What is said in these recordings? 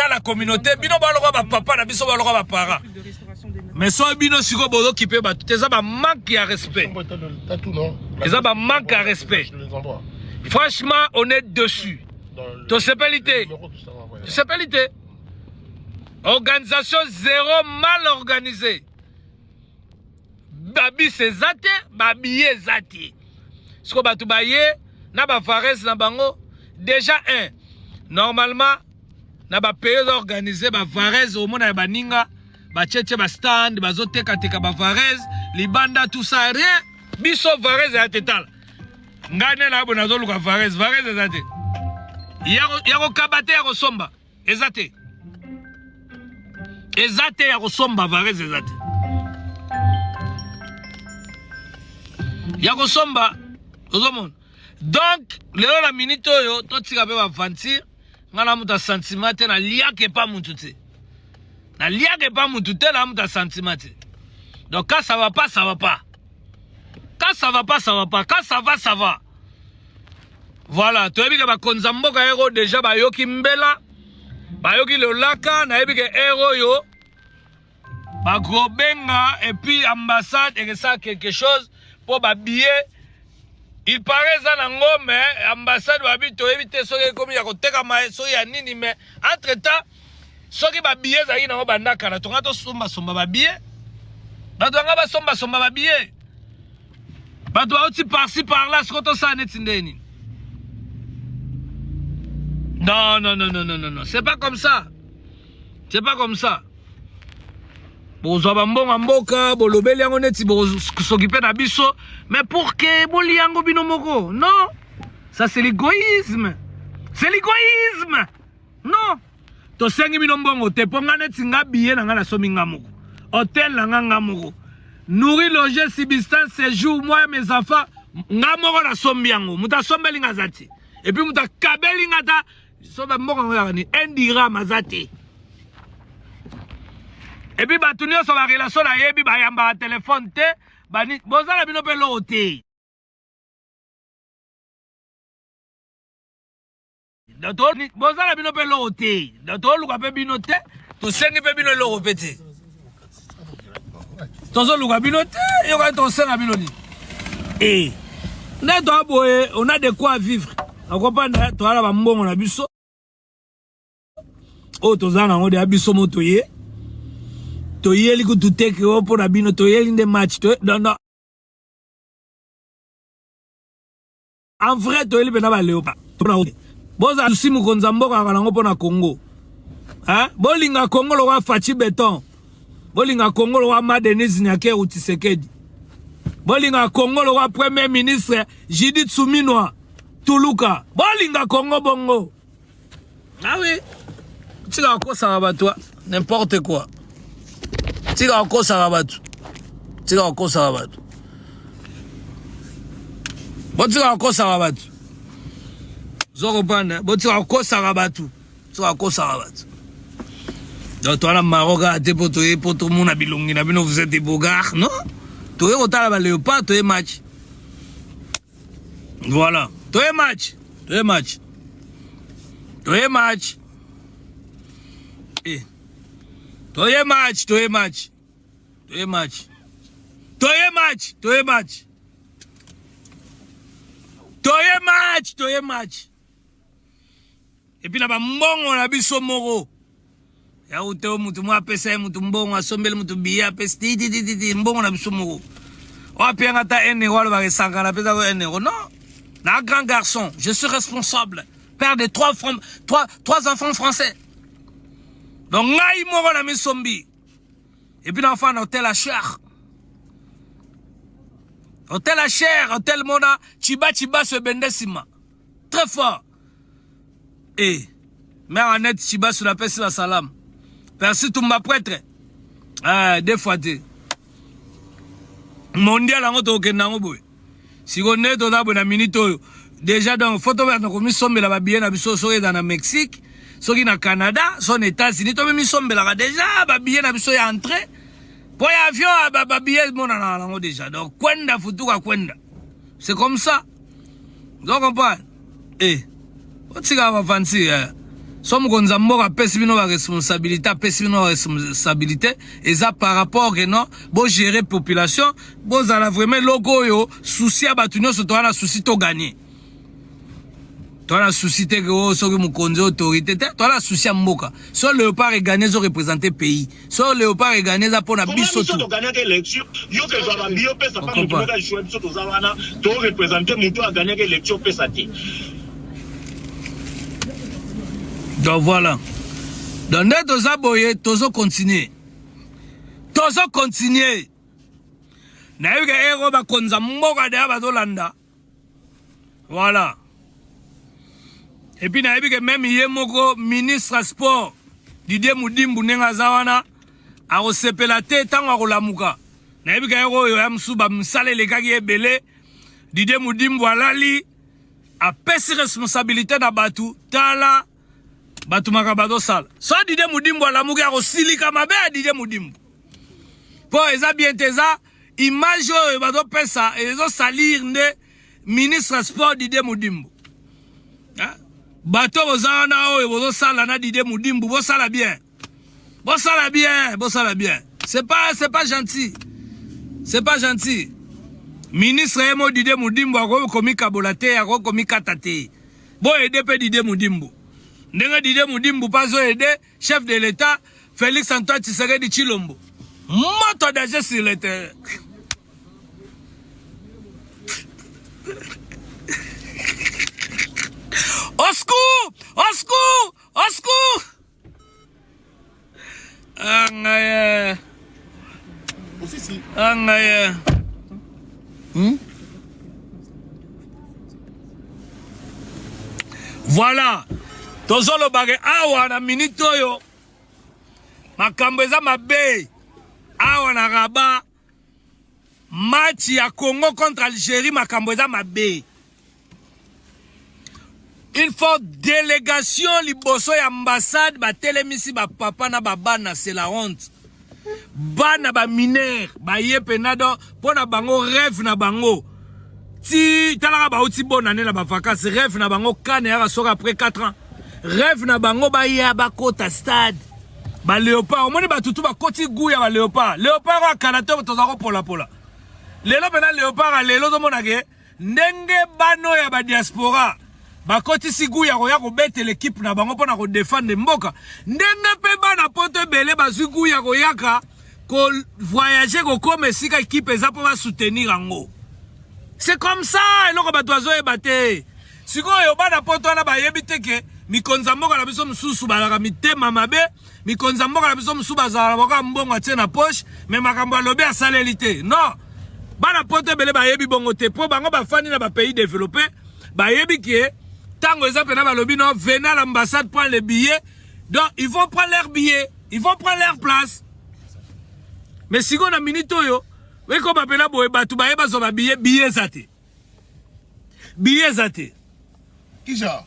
La communauté, bino balokwa bapapa na biso, balokwa baparent, mais soki bino sikoyo bozokipe bato te, eza bamanque ya respect, eza bamanque ya respect. Franchement, on est dessus. Tosepeli te, tosepeli te. Organisation zéro, mal organisé. Babus eza te, babillet eza te. Sikoyo bato baye na bavareuses na bango déjà un. Normalement, na bapays eza organisé, bavareuses omona ya baninga batietie, bastand bazotekateka bavareuses libanda, tout ça, rien. Biso vareuse eza te. Tala ngai nde na boye, nazoluka vareuse, vareuse eza te. Ya kokaba te, ya kosomba eza te, eza te. Ya kosomba vareuse eza te, ya kosomba ozomona. Donc lelo na minute oyo, totika mpe baventure. Ngai na moto ya sentiment te, naliaka epa mutu te, naliaka epa mutu te, na moto ya sentiment te. Donc quand ça va pas, ça va pas. Quand ça va pas, ça va pas. Quand ça va, ça va. Voilà. Toyebi ke bakonzi ya mboka ero déjà bayoki mbela, bayoki lolaka. Nayebi ke ere oyo bakobenga et puis ambassade ekesala quelque chose mpo babillet, il paraît eza nango, mais ambassade babi toyebi te soki ekomi ya kotekama, soki ya nini. Mais entre temps, soki babillet ezalaki nango banda kala, tonga tosombasomba babillet. Bato yanga basombasomba babillet, bato bauti par-ci par-là. Siko tosala neti ndeni? Non, non, non, non, non, non, non, c'est pas comme ça, c'est pas comme ça. Bozwa bambongo ya mboka, bolobeli yango neti bosoki mpe na biso, mais pour que bolia yango bino moko, non, ça c'est l'égoïsme, c'est l'égoïsme. Non, tosengi bino mbongo te. Mpo nga neti nga, billet na nga nasomi nga moko, hôtel na nga nga moko, nourri, loger, subsistance, séjour, moi et mes enfants, nga moko nasombi yango. Moto asombeli nga aza te, et puis moto akabeli nga ata so bamboka yango yaka ni un dirham aza te. Et puis bato nyonso barelation nayebi bayambaka telefone te. Bani bozala bino mpe eloko te. Bozala bino mpe eloko te. Toluka mpe bino te, tosengi mpe bino eloko mpe te. Tozoluka bino te, yokani tosenga bino nini? E nde toa boye, on a de quoi vivre. Okopanda, toala bambongo na biso oyo toza nango deya. Biso mo toye, toyeli kutu teke oyo mpo na bino, toyeli nde match. Non, non, en vrai, toyeli mpena baléopard. Bozala susi, mokonzi ya mboka kaka nango mpo na Congo. Bolinga Congo lokwa Fatshi Béton, bolinga Congo lokwa ma Denise Nyakeru Tshisekedi, bolinga Congo lokwa premier ministre Judith Suminwa Tuluka. Bolinga Congo bongo. Ah oui, tika kokosaka bato, n'importe quoi. Tika kokosaka bato, tika kokosaka bato, botika kokosaka bato. Ozo comprendre? Botika kokosaka bato, tika kokosaka bato. Donc towana Maroc kaka te mpo toye mpo tomona bilongi na bino. Vous êtes des beaux gars. Non, toye kotala baléopard, toye match. Voilà, toye match, toye match, toye match. Eh. Toye match, toye match, toye match, toye match, toye match, toye match, toye match. Et puis na bambongo na biso moko ya ute oyo, mutu mo apesa ye mutu mbongo, asombeli mutu billet, apesi titititi. Mbongo na biso moko oyo apianga ata 1 euro, alobaka esangana, apesako 1 euro. Non, na grand garçon, je suis responsable, père de trois enfants français. Donc ngai moko na misombi. Et puis na na hôtel à cher, hôtel à cher, hôtel mona chiba chiba so ebende nsima très fort. E mère Annette Chibasu, napesi ba salam. Merci Tumba prêtre. Ah, deux fois te mondial yango tokokende yango boye. Sikoyo nde toza boye na minute oyo déjà. Donc faut tobanda komisombela babillet na biso. Soki eza na Mexique, soki na Canada, so na États-Unis, tomi misombelaka déjà babillet na biso ya entrée mpo ya avion. Babillet emonanaka nango déjà. Donc kwenda futuka kwenda, c'est comme ça. Ozo comprendre? Eh, otikaka bafansi. So mokonzi ya mboka apesi bino ba responsabilité, apesi bino ba responsabilité eza par rapport que non bo gérer population, bozala vraiment eloko oyo souci ya bato nyonso toza na souci to gagner. Toza na souci te ke oyo soki mokonzi autorité te, toza na souci ya mboka. So Léopard e gagner ezo représenter pays. So Léopard e gagner eza mpona biso tout. Togagnaka élection, yo ke zwa ba bio pesa pa moto moko ajoue biso toza wana, to représenter moto agagnaka élection pesa te. Donc voilà. Donc nde toza boye tozo continuer. Tozo continuer. Nayebi ke ero bakonza mboka deya bazolanda. Voilà. Et puis nayebi ke même ye moko ministre ya sport Didier Mudimbu ndenge aza wana akosepela te ntango akolamuka. Nayebi ke ye oyo ya mosusu bamisala elekaki ebele. Didier Mudimbu alali apesi responsabilité na bato tala bato makambo bazosala so Didier Mudimbu alamuki akosilika mabe ya Didier Mudimbu mpo eza bien te eza image oyo bazopesa ezosalir nde ministre ya sport Didier Mudimbu. Bato boza wana oyo bozosala na Didier Mudimbu bosala bien, bosala bien, bosala bien. C'est pas gentil, c'est pas gentil. Ministre ye mo Didier Mudimbu akoki komikabola te, akoki komikata te. Boaider mpe Didier Mudimbu ndenge Didier Mudimbu mpe azoaider chef de l'État Félix Antoine Tshisekedi Tshilombo. Moto danger sur le terrain. Au secours! Au secours! Au secours! Angaye. Angaye. Voilà. Tozolobake awa na minute oyo makambo eza mabe awa na Rabat, match ya Congo contre Algérie, makambo eza mabe. Une forte délégation liboso ya ambassade batelemisi bapapa na babana, c'est la honte. Bana bamineur baye mpena do mpo na bango rêve na bango ti talaka bauti bonane na bavacances, rêve na bango kane yaka soki après 4 ans, rêve na bango baya bakota stade baléopard. Omoni bato tu bakoti gu ya baléopard. Léopard oyo akala te, toza kopolapola lelo mpena léopard. Lelo ozomona ke ndenge bano ya badiaspora bakotisi gu ya koya kobetela ekipe na bango mpona kodéfendre mboka, ndenge mpe bana poto ebele bazwi gu ya koyaka kovoyage kokoma esika ekipe eza mpo basoutenir yango. C'est comme ça. Eloko bato bazoyeba te sikoyo, bana poto wana bayebi te ke mikonzi ya mboka na biso mosusu bazalaka mitema mabe. Mikonzi ya mboka na biso mosusu bazalaka bakoka mbongo atie na poche, mais makambo alobi asaleli te. Non, bana poto ebele bayebi bongo te, mpo bango bafandi na bapays développé. Bayebi ke ntango eza mpena balobi non, venez à l'ambassade prendre le billet, donc ils vont prendre leur billet, ils vont prendre leur place. Mais sikoyo na minute oyo ekoma mpena boye, bato baye bazwa babillet, billet eza te, billet eza te. Kija.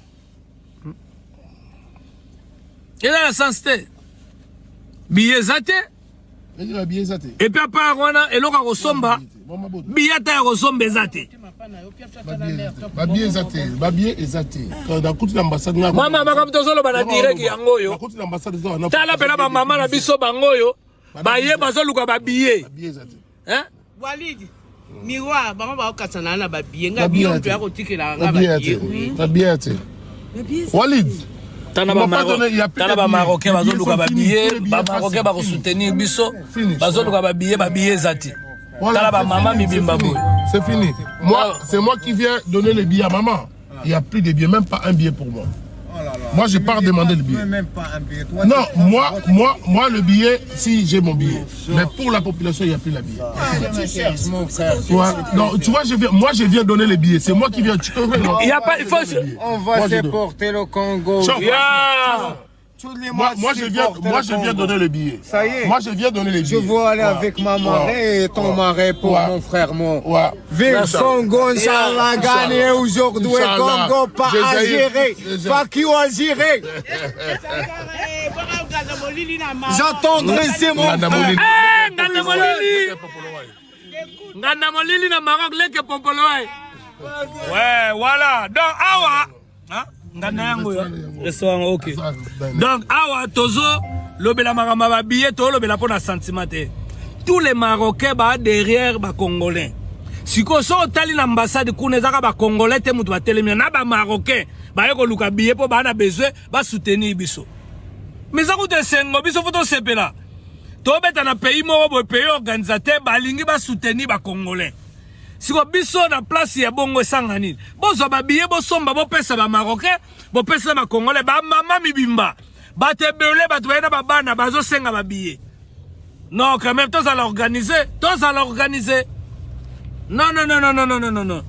Eza na sens te, billet eza te. Ezi ba billet eza te. Et puis à part wana, eloko ya kosomba billet, ata ya kosomba eza te. Ba billet eza te. Ba billet eza te. Nakuti na ambassade nga. Mama, makambo tozoloba na direct yango oyo. Nakuti na ambassade eza wana. Tala mpena bamama na biso bango oyo baye bazoluka babillet. Ba billet eza te. Hein? Walid miroir, bango baokasana na babillet, nga Ba billet biyo te. moto ya kotikelaka nga Ba billet te. babillet. Ba billet te. Walid. Tala bamarocain bazoluka babillet, bamarocain bakosoutenir biso, bazoluka babillet, babillet eza te. Tala bamama mibimba boye. C'est fini. Moi, c'est moi qui viens donner les billets à maman. Il n'y a plus de billets, même pas un billet pour moi. Moi, je pars demander le billet. Même pas un billet. Toi, Non, tu prends moi, moi, moi, le billet, si j'ai mon billet. Mais pour la population, il n'y a plus la billet. Tu cherches, mon frère. Toi, non, tu vois, je viens, moi, je viens donner les billets. C'est moi qui viens. Tu non. Il y a pas, il faut. On va Moi, je donne. supporter le Congo. Ciao. Yeah. Tous les Moi, mois, moi, je viens, supporter moi, le je viens Congo. donner le billet. Ça y est. Moi, je viens donner les Je billets. veux aller Ouais. avec ma marée et ton Ouais. marée pour Ouais. mon frère, mon. Ouais. Vive Congo, Inch'Allah, gagner aujourd'hui. Inch'Allah. Congo, pas Jésus. Algérie. Jésus. Fuck you, Algérie. J'attendrai, c'est mon Nganda frère. Molili. Eh, Nganda Molili, Nganda Molili na Maroc, leke pompolo. Ouais, voilà. Donc awa, hein? Nganda yango yo. Restaurant ok. Donc awa tozo lobela makambo ya babillet, tolobela mpo na sentiment te. Tous les Marocains ba derrière ba Congolais. Sikoyo soki otali na ambassade kuna ezaka ba Congolais te moto batelemi na ba Marocains baye koluka billet mpo baa na besoin basoutenir biso. Mais eza kutu esengo biso fo tosepela. Tobeta na pays moko boye pays organisateur balingi basoutenir ba Congolais. Siko biso na place ya bongo esanga nini? Bozwa ba billet bosomba bopesa ba Marocain, bopesa ba Congolais, ba mama mibimba. Bato ebele bato baye na ba bana bazosenga ba billet. Non, quand même tozala organisé, tozala organisé. Non non non non non non non non.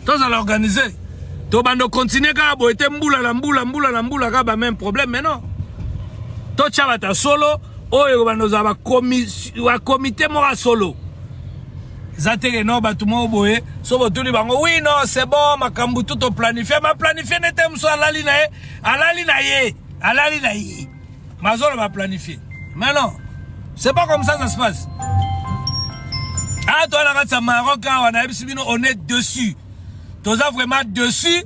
Tozala organisé. Tobanda continuer kaka boye te mbula na mbula mbula na mbula kaka ba même problème mais non. Totya bato ya solo oyo ekobanda kozala bakomite moko ya solo eza te ke non bato moko boye so botuni bango oui non c'est bon makambo tout toplanifie baplanifie nde te mosu alali na ye alali na ye alali na ye mazolo baplanifie mais non c'est pas comme ça ça se passe. Ah toa na kati ya Maroc awa nayebisi bino on est dessus, toza vraiment dessus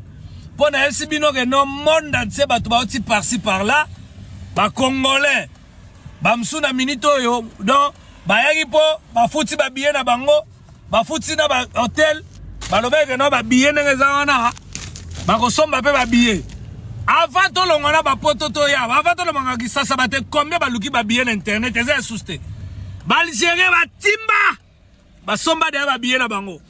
mpo nayebisi bino ke non monde entier bato bauti par-ci par-là bacongolais bamosusu na minute oyo donc bayaki mpo bafuti babillet na bango bafuti na bahotel balobaki ke no babillet ndenge eza wana bakosomba mpe babillet avant tolongwa na bapoto toya avant tolongwa Kisasa bate combien baluki babillet na internet eza ya susu te. Baalgérien batimba basomba deya babillet na bango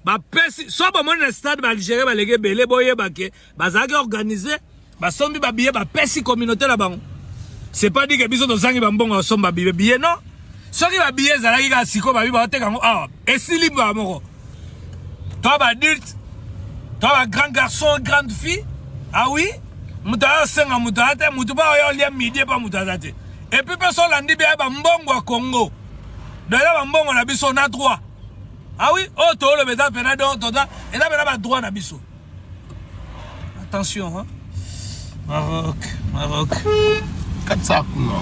bapesi so bomoni na stade baalgérien baleki ebele boyeba ke bazalaki organisé basombi babillet bapesi communauté na bango. C'est pas dit que biso tozangi bambongo ya kosomba billet billet non. Soki babillet ezalaki kaka sikoyo babi baoteka yango awa esili ba moko to baadulte to bagrand garçon grande fille. Ah oui, moto azosenga moto aza te moto mpo oya olia midi epa moto aza te. Et puis mpe so olandi bia bambongo ya Congo donc eza bambongo na biso na droit. Ah oui, oyo tooloba eza mpena donc toza eza mpena badroit na biso. Attention hein? Maroc, Maroc. Katsa kuna.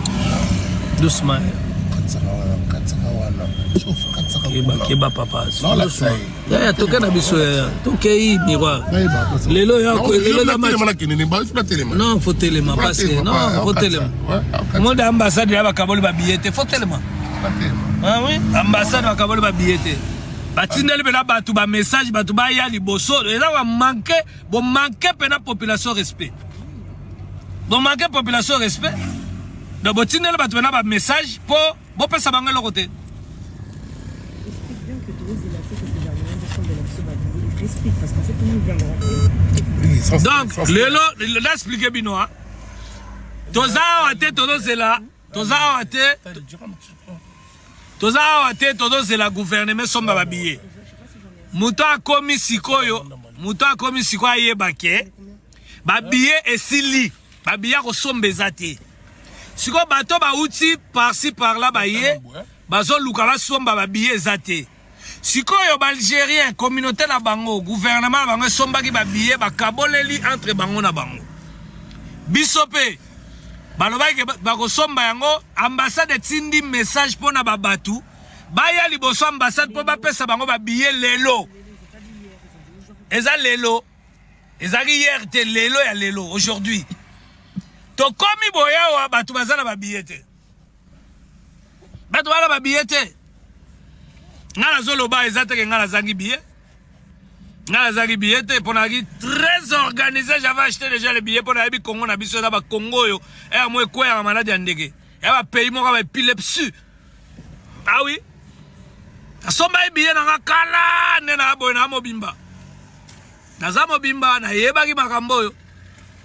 Doucement. Katsaka wana, katsaka wana. Chauffe, katsaka Keba, kuna. keba papa. Non, la Doucement. saye. Yaya toke na biso yaya. Tokei miroir. Nayeba, place. Lelo ya Non, lelo yo na match. telema na kenene, ba ifuna telema. Non, faut telema parce que non, faut telema. Monde ambassade ya bakaboli ba billet te, faut telema. Ah oui, ambassade bakaboli ba billet te. Batindeli pena bato ba message bato baya liboso eza ba manque bo manque pena population respect. Bo manque population respect. Donc botindeli bato pena ba message po bopesa bango eloko te. Explique bien que tozela te que gouvernement esombela biso babillet. Explique parce qu'en fait tout le monde vient de rentrer. Donc lelo na expliquer bino hein. Toza awa te tozozela, toza awa te, toza awa te tozozela gouvernement esomba babillet. Moto akomi sikoyo, moto akomi sikoyo ayeba ke babillet esili, babillet ya kosomba eza te. Sikoyo bato bauti par-ci par-là baye bazoluka basomba babillet eza te. Sikoyo baalgérien communauté na bango gouvernement na bango esombaki babillet bakaboleli entre bango na bango. Biso mpe balobaki ke bakosomba yango, ambassade etindi message mpona babatu baya liboso ambassade mpo bapesa bango babillet lelo. Eza lelo, ezalaki hier te, lelo ya lelo aujourd'hui. Tokomi boye awa bato baza na babillet te, bato baza na babillet te. Ngai nazoloba eza te ke ngai nazangi billet, ngai nazangi billet te mpo nazalaki très organisé, j'avais acheté déjà le billet mpo nayebi Congo na biso eza bakongo oyo eya mo ekweyaka maladi ya ndeke ya bapays moko ya baépilepsie. Ah oui, nasombaki billet nanga kala nde na boye na mobimba, naza mobimba nayebaki makambo oyo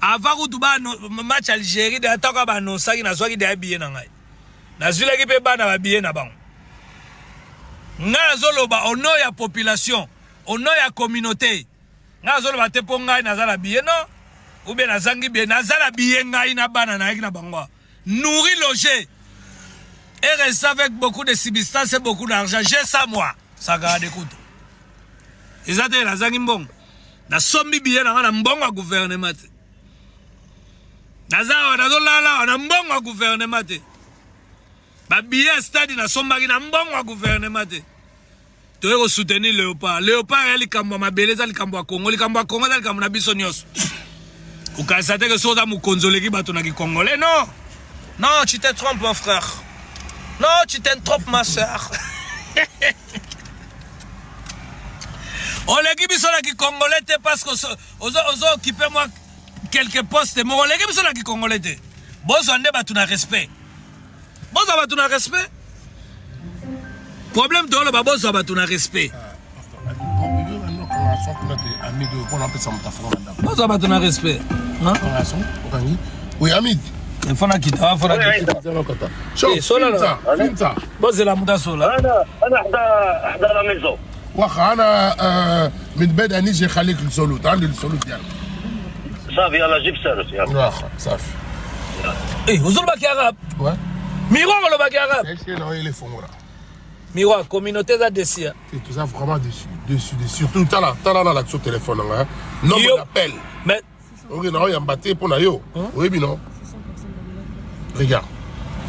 avant kutu ba match Algérie de atako baannonsaki nazwaki deya billet na ngai, nazwilaki mpe bana babillet na bango. Ngai nazoloba au nom ya population, au nom ya communauté. Ngai nazoloba te mpo ngai naza na billet non, ou bien nazangi billet, naza na billet ngai na bana nayaki na bango nourri, logé et reste avec beaucoup de substances et beaucoup d'argent. J'ai ça moi, Sankara de kutu eza te nazangi mbongo, nasombi billet na ngai na mbongo ya gouvernement te, naza awa nazolala awa na mbongo ya gouvernement te, babillet ya stade nasombaki na mbongo ya gouvernement te. Toye kosoutenir Léopard. Léopard ya likambo ya mabele, eza likambo ya Congo. Likambo ya Congo eza likambo na biso nyonso. Kokanisa te ke soki oza mokonzi oleki bato na kikongolais. Non, non, tu te trompes, mon frère. Non, tu te trompes, ma soeur. Oleki biso na kikongolais te parce que ozo occupe moi quelque poste moko. Oleki biso na kikongolais te. Bozwa nde bato na respect. Bozwa bato na respect. Problème toloba, bozwa bato na respect. Bozwa bato na respect. Oui, Hamid. Fona kita, fona kita. شوف فهمت. Bozela moto asola. انا حدا la maison. واخا انا من بعد نيجي خليك السولوت عندي السولوت ديالك. صافي يلا جيب سالوت يلا. واخا صافي. Eh, ozolobaki arabe? Ouais. Miroir olobaki arabe? Est-ce que il est fongola? Miroir, communauté eza déçue. Et tout ça vraiment déçu, déçu, déçu. Surtout tala tala na l'action téléphone hein. Nombre d'appel. Mais OK, na oyamba te mpo na yo. Oyebi non? Regarde.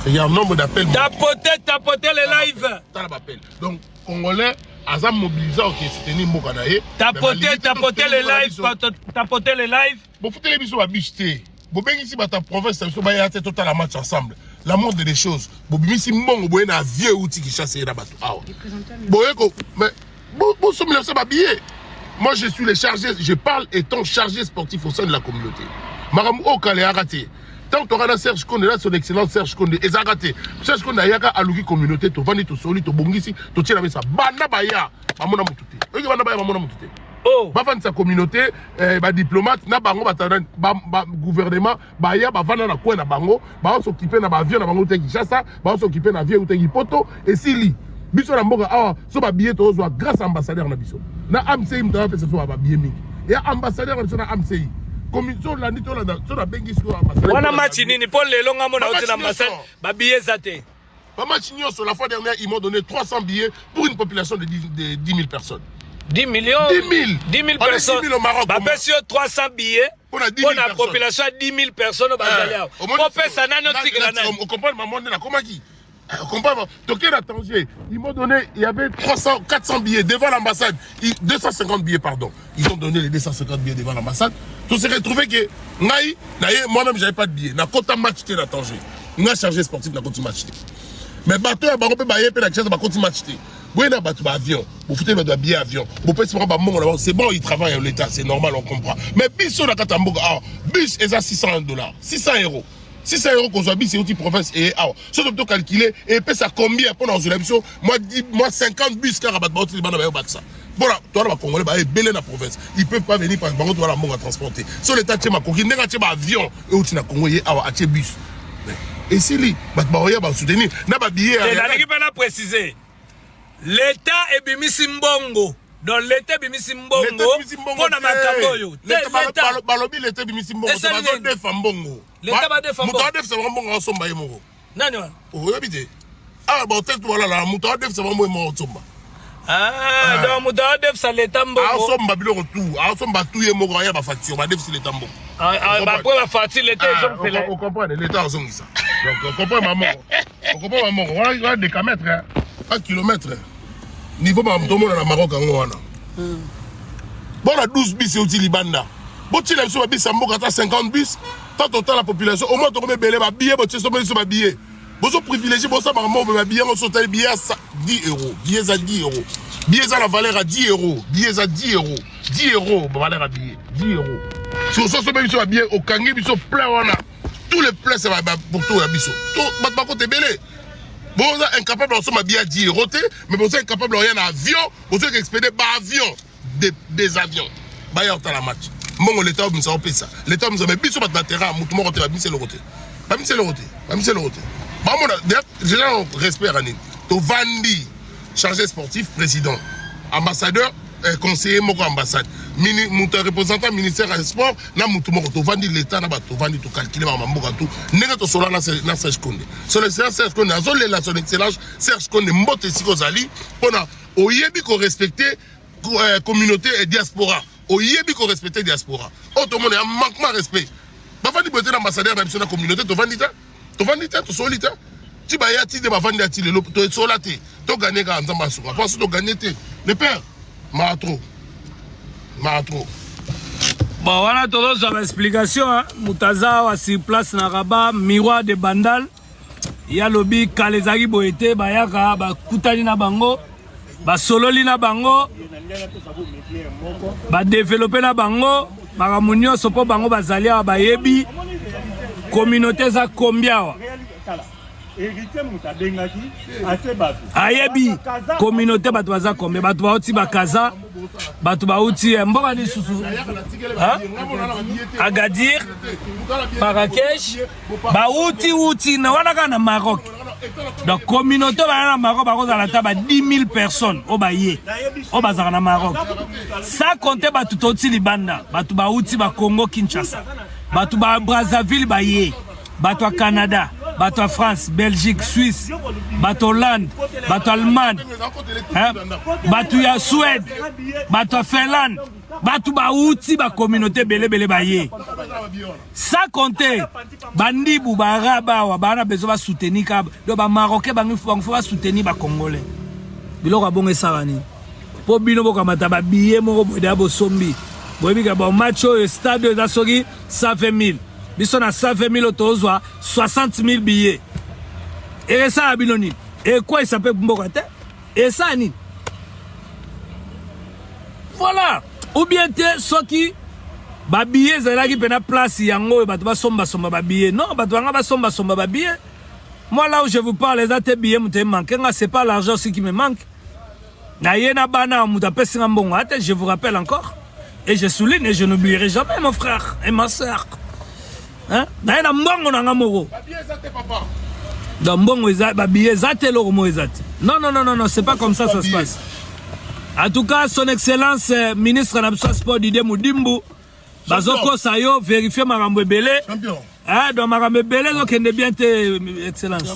Regarde nombre d'appels. Tapoter, tapoter les lives. Tala appel. Donc congolais aza mobilisé ok soutenir mboka na ye. Tapoter, tapoter les lives, tapoter les lives. Bofuteli biso babus te. Bobengisi bato ya province na biso baya te totala match ensemble. La moindre des choses. Bobimisi mbongo boye na avion euti Kinshasa ye na bato awa. Boye ko mais bosomela biso babillet. Moi, je suis le chargé, je parle étant chargé sportif au sein de la communauté. Makambo oyo kala eyaka te. Tant toka na Serge Konde, na son excellence Serge Konde, ezalaka te. Serge Konde ayaka aluki communauté, tovandi tosoli, tobongisi, totie na mesa. Banda baya, bamona motu te. Oyoki banda baya bamona motu te. Oh. Bafandisa communauté, badiplomate na bango bato na ba gouvernement baya bavanda na coin na bango, baos'occuper na baavion na bango te Kinshasa, baos'occuper na avion te Poto, esili. Biso na mboka awa so babillet tozwa grâce ambassadeur na biso na AMCI. Moto apesa biso babillet mingi ya ambassadeur na biso na AMCI. So olandi, tolanda, so nabengi sikoyo ambassadeur. Wana match nini? Mpo lelo nga mona Ba oti na match ambassade nyonso. Babillet eza te. Ba match nyonso. La fois dernière, ils m'ont donné 300 billets pour une population de 10 000 personnes. 10 millions? 10 000. 10 000 On est 10 personnes. 000 au Maroc. Bapesi yo 300 billets Pour la 10 000 mpo na personnes. population ya 10 000 personnes oyo bazali awa. Kopesa nani, otikela nani? On comprend maman nde nakomaki. On comprend. Toke na Tanger, ils m'ont donné, il y avait 300, 400 billets devant l'ambassade. 250 billets, pardon. Ils ont donné les 250 billets devant l'ambassade. Tout s'est retrouvé que ngai na ye, moi-même, j'avais pas de billets. Na kota match te na Tanger. Nga chargé sportif na koti match te. Mais bato ya bango mpe baye mpe na Kinshasa, bakoti match te. Boye na bato ba avion, bofuteli bato babillet avion, bopesi bango bambongo na bango, c'est bon, ils travaillent à l'État, c'est normal, on comprend. Mais biso na kati ya mboka awa, bus eza 600 dollars, 600 euros, 600 euros. Kozwa bus euti province eye awa, soki tocalculer, epesa combien mpona kozwela biso mwa 10, mwa 50 bus kaka? Bato bauti libanda bayo bakisa mpona towana. Bacongolais baye ebele na province, ils peuvent pas venir parce que bango towana mbongo ya transporter. So l'État atie makoki ndenge atie baavion euti na Congo ye awa, atie bus, esili, bato baoya basoutenir na babillet. Te, nalingi mpe na préciser, l'État ebimisi mbongo. Donc l'État ebimisi mbongo mpo na makambo oyo te. L'État Balobi l'État ebimisi mbongo te. Esali nini? Bazodefa mbongo. L'État badefa Moto mbongo. adefisa bango mbongo, asomba ye moko. Nani wana? Oyebi te, awa bahotel to balala, moto adefisa bango ye moko osomba. Ah, donc moto adefisa l'État mbongo. Asomba biloko tu, asomba tu ye moko, aya bafacture, badefisi l'État mbongo. Après bafacture, l'État ezongisela. Ocomprendre, l'État azongisa. Donc ocomprendre mamoko, ocomprendre mamoko wana décamètre, 1 kilomètre niveau makambo tomona na Maroc yango wana. Bona 12 bus euti libanda, botiela biso babus ya mboka ata 50 bus. Tant totala population, au moins tokomi ebele. Babillet botie, sombeli biso babillet, bozo privilégie, bosala makambo moko. Babillet yango so otali billet ya 10 euros, billet eza 10 euros, billet eza na valeur ya 10 euros, billet eza 10 euros, 10 euros valeur ya billet, 10 euros. Si ososombeli biso babillet, okangi biso plein wana, tous les places pour tout ya biso. Bato bakota ebele. Boza incapable kosomba billet ya 10 euros te, mais boza incapable oya na avion, bozoki expédier baavion, des avions baya kotala match. Mbongo l'État obimisa, opesa l'État obimisa, mais biso bato na terrain, motu moko te. Babimisa eloko te, babimisa eloko te, babimisa eloko te. Bamona déjà respect ya nini? Tovandi, chargé sportif, président, ambassadeur, conseiller moko ambassade, mini moto ya représentant ministère ya sport na motu moko. Tovandi, l'État na bato tovandi, tocalculer makambo mboka tu ndenge tosola na Serge Konde. Son excellence Serge Konde azolela. Son excellence Serge Konde, mbote esika ozali, mpona oyebi korespecter communauté et diaspora, oyebi korespecter diaspora. Oyo tomona ya manquement respect, bavandi boye te na ambassadeur na biso na communauté. Tovandi te, tovandi te, tosoli te, ti baya ti nde bavandi ya ti lelo, tosola te. Togagner kaka, Nzambe asuka mpo so togagner te. Le père, maa trop. Maa trop. Bon, wana tozozwa baexplication moto aza awa sur place na Rabat, Miroir de Bandal. Ye alobi kala ezalaki boye te, bayaka bakutani na bango, basololi na bango, badevelope na bango makambo nyonso, mpo bango bazali awa, bayebi communauté eza combien awa. Ayebi communauté bato baza combien, bato bauti bakaza, bato bauti mboka lisusu Agadir, Marrakech, bauti uti na wana kaka na Maroc. Donc communauté baya na Maroc bakozala ata ba 10 000 personnes oyo baye, oyo bazalaka na Maroc, sans compter bato touti libanda, bato bauti ba Congo Kinshasa, bato ba Brazzaville baye, bato ya Canada, bato ya France, Belgique, Suisse, bato Hollande, bato Allemagne, hein? Bato ya Suède, bato ya Finlande, bato bauti bacommunauté ebelebele baye, sans compter bandibu baarabe awa baa na besoin basoutenir kaka. Donc bamarocain bango faut basoutenir bacongolais. Biloko ya bongo esala nini? Mpo bino bokamata babillet moko boye deya bosombi, boyebi ka bon match oyo, stade oyo eza soki 120 000, biso na 120 000 oyo tozwa 60 000 billets, ekesala bino nini? Ekweyisa mpe mboka te, esala nini? Voilà. Ou bien te, soki babillet ezalaki mpena place yango oyo bato basombasomba babillet, non, bato banga basombasomba babillet. Moi, là où je vous parle, eza te billet moto emanque nga, c'est pas l'argent aussi qui me manque. Na ye na bana, moto apesi nga mbongo ate. Je vous rappelle encore et je souligne et je n'oublierai jamais mon frère et ma sœur, hein? Na ye na mbongo na nga moko. Donc mbongo eza, babillet eza te, eloko moko eza te. Non, non, non, non, non, c'est pas comme ça ça se passe. En tout cas, son excellence ministre na biso ya sport Didier Mudimbu, bazokosa yo, vérifie makambo ebele. Ah, donc makambo ebele ezokende bien te, excellence.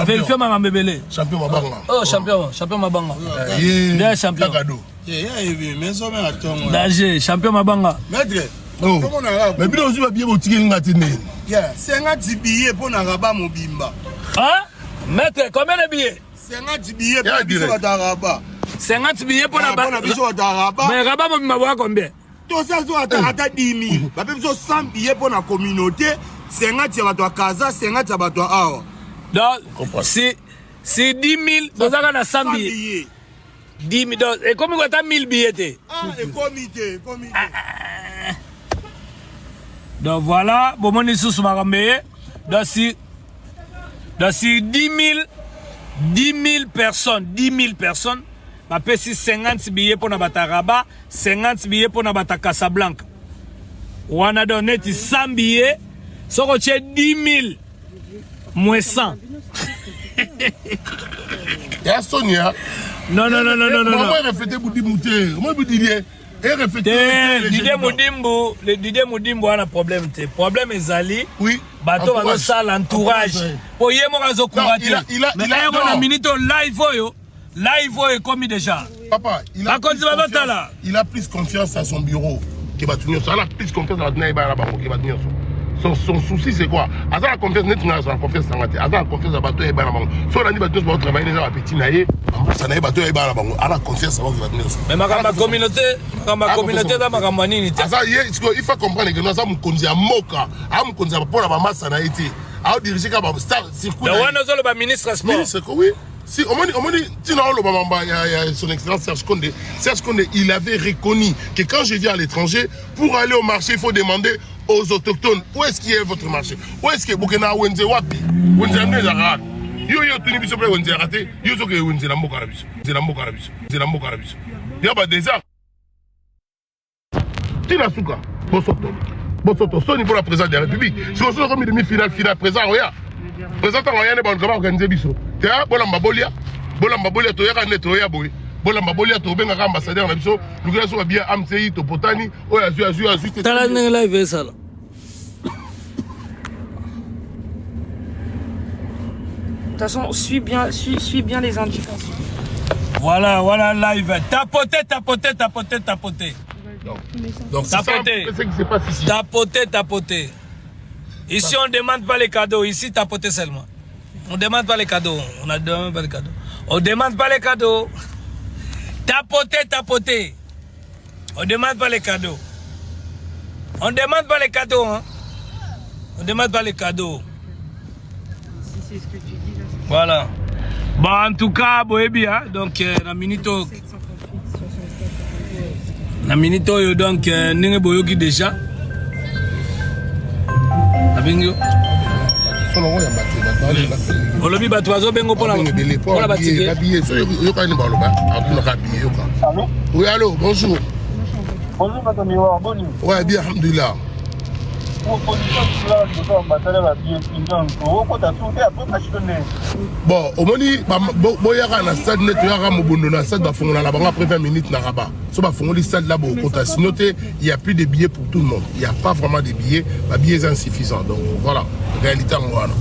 Vérifie makambo ebele. Champion Mabanga. Oh, champion, champion Mabanga. Bien, champion. Danger, champion Mabanga. Maître. Oh. Mais bino ozwi babillet, botikeli nga te ndeni? 50 billets mpo na Rabat mobimba. Hein? Maître, combien de billets? 50 billets mpo na biso bato ya Rabat. 50 billets mpo na biso bato ya Rabat. Mais Rabat mobimba boya combien? Toza zo ata 10 000, bape biso 100 billets mpo na communauté, 50 ya bato ya Kaza, 50 ya bato ya awa. Donc si 10 000, bozaka na 100 billets, 10 000, donc ekomi ko ata 1000 billets te. Ekomi te, ekomi te. Donc voilà, bomoni lisusu makambo eye. Donc si 10 000, 10 000 personnes, 10 000 personnes, bapesi 50 billets mpo na bato ya Rabat, 50 billets mpo na bato ya Casablanca wana, donc neti 100 billets. Soki otie 10 000 moins 100. Ya Sonia. Non, non, non, non, non, non. Maman reflété Budimu te. Moi Budilie et reflété. Te, Didier Mudimbu, le Didier Mudimbu wana problème te. Problème ezali bato bazosala entourage. Po ye moko azokura te. Mais na minute live oyo, live oyo ekomi déjà. Papa, il a Bakonzi bazotala. Il a plus confiance à son bureau que bato nyonso. Il a plus confiance à bato na ye bana bango que bato nyonso. Son souci, c'est quoi? Aza la confiance neti nga azala confiance nanga te. Aza la confiance ya bato oyeba na bango. So olandi bato nyonso baotravaille, eza bapeti na ye, bamasa na ye, bato oyeba na bango. Aza confiance na bango bato nyonso. Mais makambo ya communauté, makambo ya communauté eza makambo ya nini te? Aza ye sikoyo, il faut comprendre que no aza mokonzi ya mboka, aza mokonzi ya mpona bamasa na ye te, aodirige kaka bastar circuit. Wana ozoloba ministre sport. Ministre, oui. Si omoni, omoni ntina oloba mamba ya son excellence Serge Condé. Serge Condé, il avait reconnu que quand je viens à l'étranger pour aller au marché, il faut demander aux autochtones où est-ce qu'il y a votre marché, où est-ce que bokena wenze, wapi wenze ya nde ezalaka. Yo otuni biso mpe wenze yaka te. Yo soki wenze na mboka na biso, wenze na mboka na biso, wenze na mboka na biso ya badésert ntina suka. Bosoto, bosoto, soni mpona président de la République. Sikoyo soki okomi demi finale, finale, président oya, président ntango oya nde baluka baorganize biso te. Bolamba bolia, bolamba bolia, toyaka nde toya boye, bolamba bolia, tobengaka ambassadeur na biso, lukela so babia amci, topotani, oyo azwi, azwi, azwi te. Tala ndenge live esala. De toute façon, suis bien les indications. Voilà, voilà live. Tapoter, tapoter, tapoter, tapoter. Donc c'est ça, Tapoter. c'est ce qui se passe ici. Tapoter, tapoter. Ici, on ne demande pas les cadeaux. Ici, tapoter seulement. On ne demande pas les cadeaux. On ne demande pas les cadeaux. On ne demande pas les cadeaux. Tapoter, tapoter. On demande pas les cadeaux. On demande pas les cadeaux, hein. On demande pas les cadeaux. Si c'est ce que tu dis là, c'est Voilà. Bon, en tout cas, boyebi, hein. Donc, na minute oyo, 738, 64, na minute oyo, donc, ndenge boyoki déjà. Nabengi yo. Solongo ya bato, bato. Olobi bato bazobenga mpona ebele mpona batike. Babillet so yoka nini baloba atunaka billet yoka. Oui, allo, bonjour. Bonjour, Bato Miroir, boni. Ouais, bien, alhamdulillah. Proposition tula liboso ya basala ba billet donc okota su te après machine. Bon, omoni boyaka na stade nde toyaka mobondo na stade, bafongola na bango après 20 minutes na Rabat. So bafongoli stade là, bokota, sinon te, il y a plus de billets pour tout le monde, il y a pas vraiment de billets, babillets eza insuffisant. Donc voilà, réalité yango wana.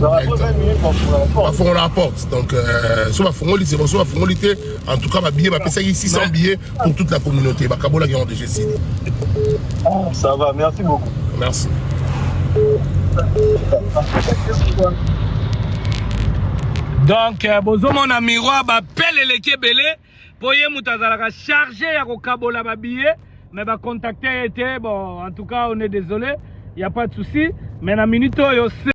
Donc après 20 minutes bafongola la porte. Bafongola la porte, donc so bafongoli, c'est bon. So bafongoli te, en tout cas babillet bapesaki 600 billets pour toute la communauté, bakabolaki yango déjà, esili. Ah, ça va, merci beaucoup. Merci. Donc bozomona miroir, bapele eleki ebele mpo ye moto azalaka chargé ya kokabola babillet, mais bacontacte ye te. Bon, en tout cas, on est désolé, y a pas de souci, mais na minute oyo.